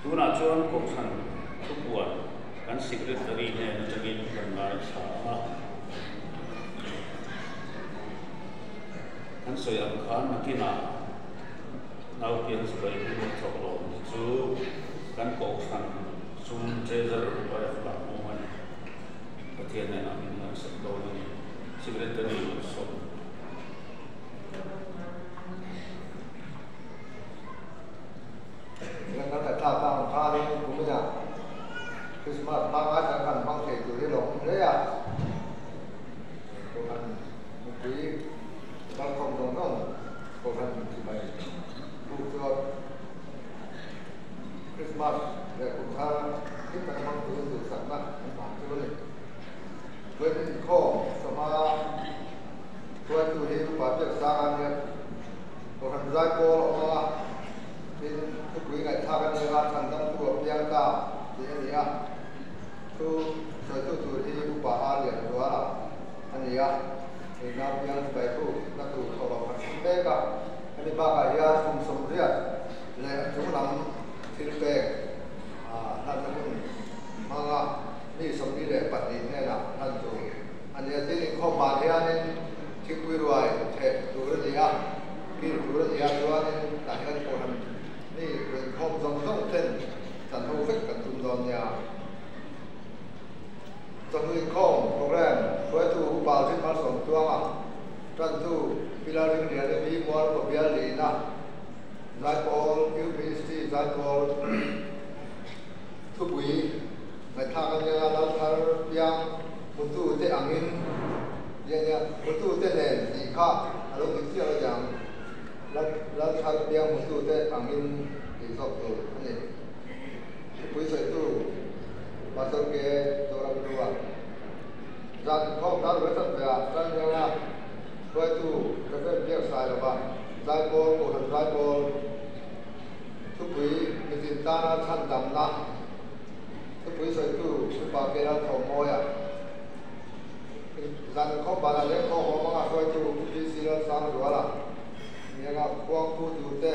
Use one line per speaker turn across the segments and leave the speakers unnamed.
Tunah chuan Kohhran thupuan kan Secretary hnen atangin kan ngaithla a. Kan sawi ang khan nakinah naupiang sipai hming thawk lawm te chu kan Kohhran sum Treasurer Upa F lah hmawng a ni. Pathian hnenah min ngaihsak dawn a ni. Secretary Malsawm.
Kan ngaihthlak ta ang khanin kuminah Christmas hmanga kan han hmang thei tur hi lo awm hle a, Kohhran mipui kalkhawm zawng zawng Kohhran chibai buk chuan Christmas leh kum thar hlim taka hmang turin duhsakna an hmang chu a ni. Vawiin inkhawm sawma hruaitu hi Upa Biaksanga a nia. Kohhran zaipawl a awm a, tin thupui ngaihthlak a ni a, chhandamtu a piang ta tih a ni a. Thu sawitu tur hi Upa a lian zual a a ni a, hei naupiang chibai buk na tur thawhlawm kan hmang mek a. Hemi bakah hian kum 80 leh a chung lam thil pek hlanna hun hmanga mi 42 hnenah hlan tur a ni a. Tin, inkhawm ban hianin thingpui ruai theh tur a ni a, kil tur a ni a, chuanin tah hian Kohhran mi rinkhawm zawng zawng ten chan ho vek kan tum dawn nia. Chawhnu inkhawm program hruaitu Upa Rin Malsawm Tuanga, Tantu Pilar Ringliani Mi Mual Pabial Lina, Zaipawl Youth Ministry Zaipawl Thupui ngaihthlak a nia, Lalthar Piang Hmutu te angin nia nia hmutu te nen tih kha a lo dik chiah lo ang, Lalthar Piang hmutu te angin tih zawk tur a ni. Thupui sawitu Pastor K. Zoramhlua zan inkhawm dar ve chan ve a tan hian a hruaitu Rev. Biaksai lova Zaipawl Kohhran Zaipawl thupui mitin tana chhandamna Thupui sawitu Upa Keral Thawmawia, Zan inkhawm banah leh khaw haw hmanga hruaitu Pu PC Lalsangzuala, Nianga Khuangpu Tute,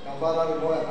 Tlangval Rarimawi